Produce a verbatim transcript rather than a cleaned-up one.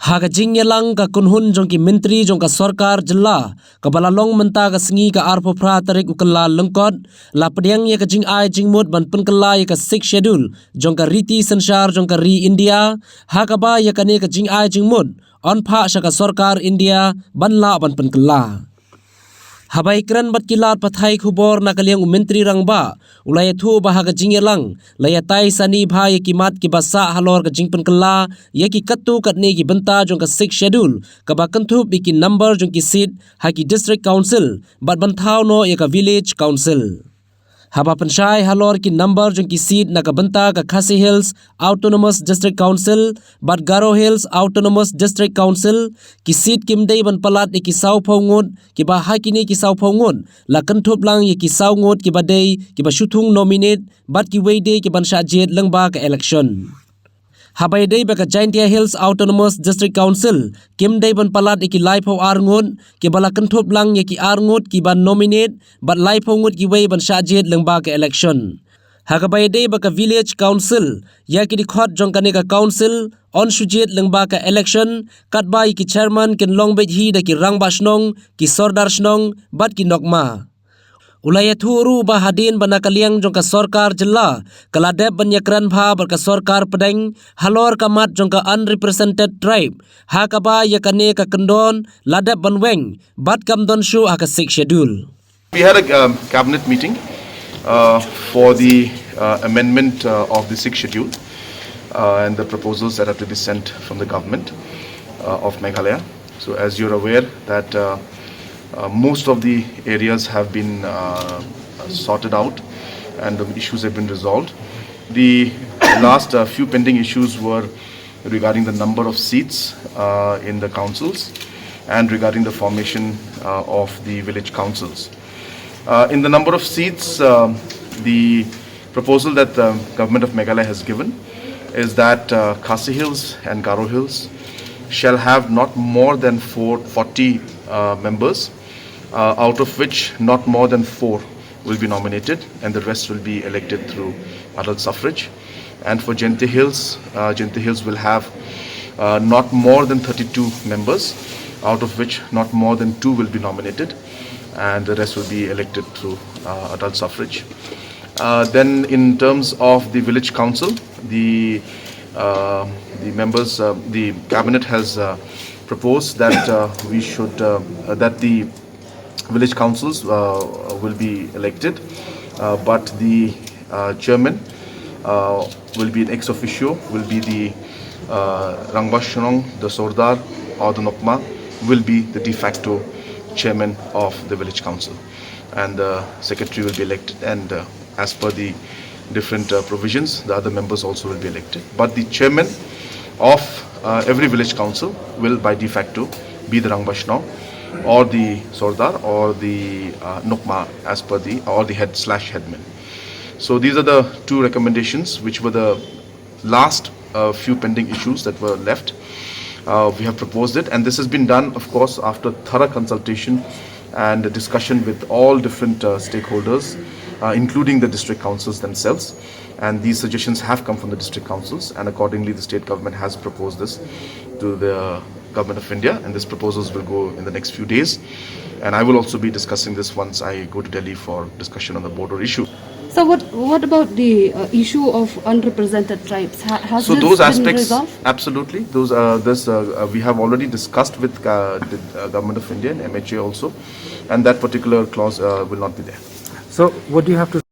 Ha ka jingïalang ka kynhun jong ki myntri jong ka sorkar jylla, kaba la long mynta ka sngi ka arphew phra tarik u Kyllalyngkot, la pdiang ïa ka jingai jingmut ban pynkylla ïa ka Sixth Schedule jong ka riti synshar jong ka ri India, ha kaba ïa kane ka jingai jingmut yn phah sha ka sorkar India ban lah ban pynkylla. Haba ïakren bad ki lad pathai khubor na ka liang u Myntri Rangbah, u la ïathuh ba ha ka jingïalang la ïatai sani bha ïa ki mat kiba sah halor ka jingpynkylla ïa ki katto katne ki bynta jong ka Sixth Schedule, kaba kynthup ïa ki number jong ki seat ha ki District Council bad ban thaw noh ïa ka Village Council. Haba pynshai halor ki number jong ki seat na ka bynta ka Khasi Hills Autonomous District Council bad Garo Hills Autonomous District Council, ki seat kim dei ban palat ïa ki sawphew ngut, kiba ha kine ki sawphew ngut la kynthup lang ïa ki saw ngut kiba dei kiba shu thung nominate bad kiwei de kiban shah jied lyngba ka election. Haba ïadei bad ka Jaintia Hills Autonomous District Council, kim dei ban palat ïa ki laiphew ar ngut, kiba la kynthup lang ïa ki ar ngut kiban nominate bad laiphew ngut kiwei ban shah jied lyngba ka election. Ha kaba ïadei bad ka Village Council, ïa ki dkhot jong kane ka council yn shu jied lyngba ka election, katba ïa ki chairman kin long beit hi da ki rangbah shnong, ki sordar shnong bad ki nokma. U la ïathuh ruh ba hadien ba na ka liang jong ka sorkar jylla ka la dep ban ïakren bha bad ka sorkar pdeng halor ka mat jong ka unrepresented tribe, ha kaba ïa kane ka kyndon la dep ban weng bad kam don shuh ha ka Sixth Schedule. We had a um, cabinet meeting uh, for the uh, amendment uh, of the Sixth Schedule uh, and the proposals that have to be sent from the government uh, of Meghalaya. So, as you're aware, that uh, uh, most of the areas have been uh, sorted out and the issues have been resolved. The last uh, few pending issues were regarding the number of seats uh, in the councils and regarding the formation uh, of the village councils. Uh, in the number of seats, uh, the proposal that the government of Meghalaya has given is that uh, Khasi Hills and Garo Hills shall have not more than four, forty uh, members, uh, out of which not more than four will be nominated and the rest will be elected through adult suffrage. And for Jaintia Hills, uh, Jaintia Hills will have uh, not more than thirty-two members, out of which not more than two will be nominated, and the rest will be elected through uh, adult suffrage. Uh, then, in terms of the village council, the uh, the members, uh, the cabinet has uh, proposed that uh, we should uh, that the village councils uh, will be elected, uh, but the uh, chairman uh, will be an ex officio, will be the uh, Rangbah Shnong, the Sordar, or the Nokma will be the de facto chairman of the village council. And the secretary will be elected, and uh, as per the different uh, provisions, the other members also will be elected. But the chairman of uh, every village council will, by de facto, be the Rangbah Shnong or the Sordar or the uh, Nokma, as per the, or the head slash headman. So these are the two recommendations which were the last uh, few pending issues that were left. Uh, we have proposed it, and this has been done, of course, after thorough consultation and discussion with all different uh, stakeholders, uh, including the district councils themselves. And these suggestions have come from the district councils, and accordingly, the state government has proposed this to the Government of India, and these proposals will go in the next few days. And I will also be discussing this once I go to Delhi for discussion on the border issue. So what what about the uh, issue of unrepresented tribes? Ha, has so this those been aspects, resolved? Absolutely. Those uh, this uh, uh, we have already discussed with uh, the uh, Government of India and M H A also, and that particular clause uh, will not be there. So what do you have to